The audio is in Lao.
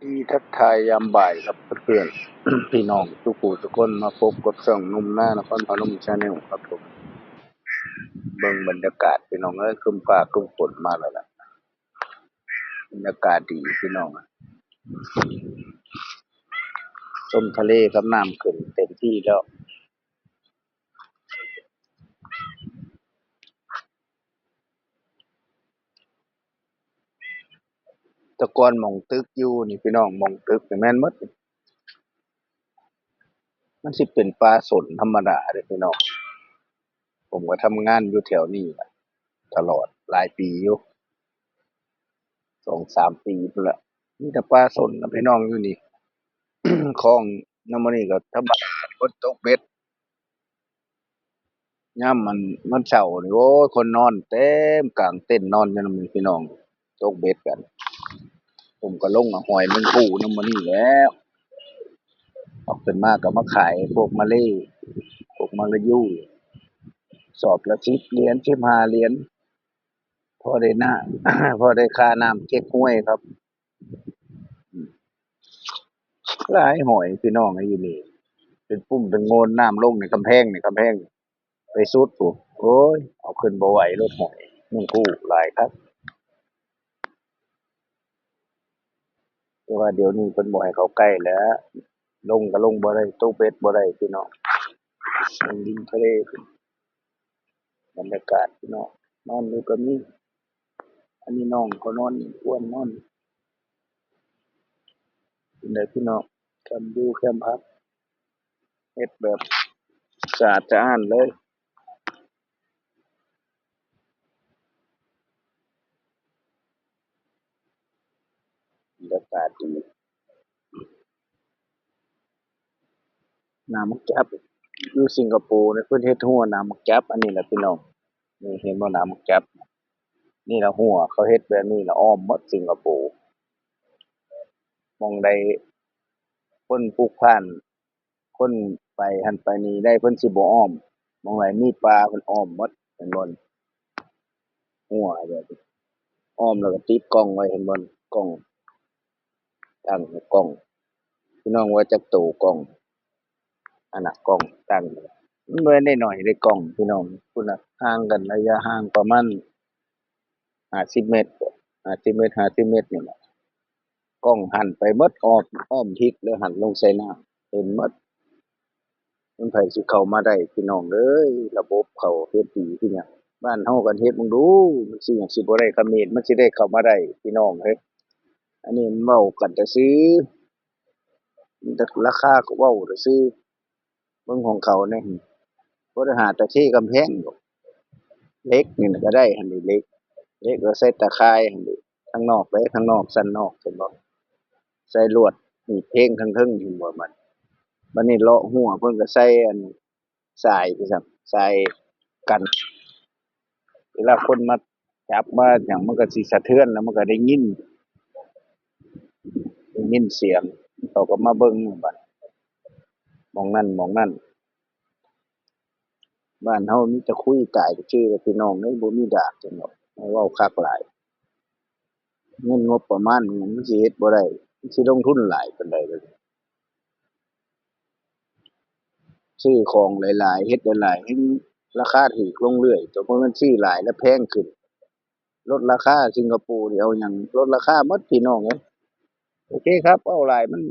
ດີທັກທາຍຍາມບ່າຍຄັບເພື່ອນໆ ພີ່ນ້ອງທຸກຜູ້ທຸກຄົນ ມາພົບກັບຊ່ອງໜຸ່ມນານະຄອນພະນົມ Channel ຄັບຜົມ. ເບິ່ງບັນຍາກາດພີ່ນ້ອງເອີຍ ຄຶ້ມຟ້າຄຶ້ມຝົນມາແລ້ວລະ ບັນຍາກາດດີພີ່ນ້ອງ ຊົມທະເລກັບນ້ຳຂຶ້ນເຕັມທີ່ແລ້ວ. ແຕ່ກ່ອນໝ່ອງຕຶກຢູ່ນີ້ພີ່ນ້ອງ ໝ່ອງຕຶກນີ້ແມ່ນໝົດ ມັນຊິເປັນປ່າສົນທຳມະດາເດ້ພີ່ນ້ອງ. ຜົມກໍທຳງານຢູ່ແຖວນີ້ລະຕະຫຼອດຫຼາຍປີຢູ່ ສອງສາມປີພຸ້ນລະ ມີແຕ່ປ່າສົນນະພີ່ນ້ອງຢູ່ນີ້. ຂອງນຳມື້ນີ້ກໍທຳມະດາ ຄົນຕົກເບັດ ຍາມມັນ ວັນເສົານີ້ ໂອ້ຍ ຄົນນອນເຕັມກາງເຕັນນອນຢູ່ນຳນີ້ພີ່ນ້ອງ ຕົກເບັດກັນ. ຜົມກໍລົງເອົາຫອຍແມງພູ້ນຳມື້ນີ້ແຫຼ້ວ ເອົາຂຶ້ນມາກໍມາຂາຍພວກມາເລ ພວກມາລາຢູ ສອບລະສິບຫຼຽນ ສິບຫ້າຫຼຽນ ພໍໄດ້ນາ ພໍໄດ້ຄ່ານ້ຳເຈັກຫ້ວຍຄັບ. ຫຼາຍຫອຍພີ່ນ້ອງເອີຍ ຢູ່ນີ້ ເປັນປຸ່ມເປັນໂງນ ນ້ຳລົງໃນກຳແພງ ໃນກຳແພງໄປສຸດພຸ້ນ. ໂອ້ຍ ເອົາຂຶ້ນບໍ່ໄຫວໂລດຫອຍ ມັນຜູ້ຫຼາຍຄັກ. ແຕ່ວ່າດຽວນີ້ເພິ່ນບໍ່ໃຫ້ເຂົ້າໃກ້ແລ້ວ ລົງກໍລົງບໍ່ໄດ້ ຕົກເບັດບໍ່ໄດ້ພີ່ນ້ອງ ເປັນດິນທະເລພຸ້ນ. ບັນຍາກາດພີ່ນ້ອງ ນອນຢູ່ກໍມີ ອັນນີ້ນ້ອງເຂົານອນ ອ້ວນນອນ ເປັນໃດພີ່ນ້ອງ ແຄມຢູ່ແຄມພັກ ເຮັດແບບສະອາດສະອ້ານເລີຍ ບັນຍາກາດດີ. ໜາມໝາກຈັບ ຢູ່ສິງກະໂປນີ້ເພິ່ນເຮັດຮົ້ວໜາມໝາກຈັບ ອັນນີ້ແຫຼະພີ່ນ້ອງ ນີ້ເຫັນບໍ່ ໜາມໝາກຈັບ ນີ້ລະຮົ້ວ ເຂົາເຮັດແບບນີ້ລະອ້ອມໝົດສິງກະໂປ. ໝ່ອງໃດຄົນຜູກຜ່ານ ຄົນໄປຫັ້ນໄປນີ້ໄດ້ ເພິ່ນຊິບໍ່ອ້ອມ ໝ່ອງໃດມີປ່າເພິ່ນອ້ອມໝົດ ເຫັນບໍ່ ຮົ້ວແບບນີ້ ອ້ອມແລ້ວກໍຕິດກ້ອງໄວ້ ເຫັນບໍ່ ກ້ອງ ຕັ້ງໃຫ້ກ້ອງ ພີ່ນ້ອງວ່າຈັກໂຕກ້ອງ ອັນນະກ້ອງຕັ້ງ ມັນບໍ່ໄດ້ໜ້ອຍເດ້ກ້ອງພີ່ນ້ອງ ພຸ້ນນະ ຫ່າງກັນໄລຍະຫ່າງປະມານຫ້າສິບເມັດ ຫ້າສິບເມັດ ຫ້າສິບເມັດນີ້ແຫຼະ ກ້ອງຫັນໄປໝົດ ອ້ອມ ອ້ອມທິດເລີຍ ຫັນລົງໃສ່ນ້ຳ ເຫັນໝົດ. ມັນໃຜຊິເຂົ້າມາໄດ້ພີ່ນ້ອງເອີຍ ລະບົບເຂົາເຮັດດີຄືຫຍັງ ບ້ານເຮົາກັນເຮັດເບິ່ງດູ ມັນຊິຫຍັງຊິບໍ່ໄດ້ຂະເໝນ ມັນຊິໄດ້ເຂົ້າມາໄດ້ພີ່ນ້ອງເອີຍ. ອັນນີ້ມັນເວົ້າກັນແຕ່ຊື່ ລາຄາກໍເວົ້າແຕ່ຊື່ ເບິ່ງຂອງເຂົາແດ່ ບໍ່ໄດ້ຫາແຕ່ເທກຳແພງດອກ ເຫຼັກນີ້ນະກໍໄດ້ຫັ້ນເດ ເຫຼັກ ເຫຼັກແລ້ວໃສ່ຕາຂ່າຍຫັ້ນເດ ທາງນອກເດ້ ທາງນອກ ຊັ້ນນອກເຫັນບໍ່ ໃສ່ລວດ ນີ້ເພງທາງເທິງເຫັນບໍ່ ບັດ ບັດນີ້ເລາະຮົ້ວ ເພິ່ນກໍໃສ່ອັນ ສາຍ ຄືຊັ້ນ ສາຍກັນ ເວລາຄົນມາຈັບມາຫຍັງ ມັນກໍຊິສະເທືອນ ແລ້ວມັນກໍໄດ້ຍິນ ໄດ້ຍິນສຽງ ເຂົາກໍມາເບິ່ງບັດ ໝ່ອງນັ້ນ ໝ່ອງນັ້ນ. ບ້ານເຮົາມີແຕ່ຄຸຍຕາຍຊື່ໆ ແຫຼະພີ່ນ້ອງເອີຍ ບໍ່ມີດາກຈັ່ງດອກ ໃຫ້ເວົ້າຄັກຫຼາຍ ເງິນງົບປະມານມັນ ມັນຊິເຮັດບໍ່ໄດ້ ມັນຊິລົງທຶນຫຼາຍປານໃດເລີຍ ຊື້ຂອງຫຼາຍໆ ເຮັດຫຼາຍໆ ແຮ່ງລາຄາຖືກລົງເລື້ອຍ ຕົວເພິ່ນຊື້ຫຼາຍແລ້ວແພງຂຶ້ນ ລົດລາຄາ ສິງກະໂປນີ້ເອົາຫຍັງ ລົດລາຄາໝົດພີ່ນ້ອງເອີຍ. ໂອເຄຄັບ ເວົ້າຫຼາຍມັນ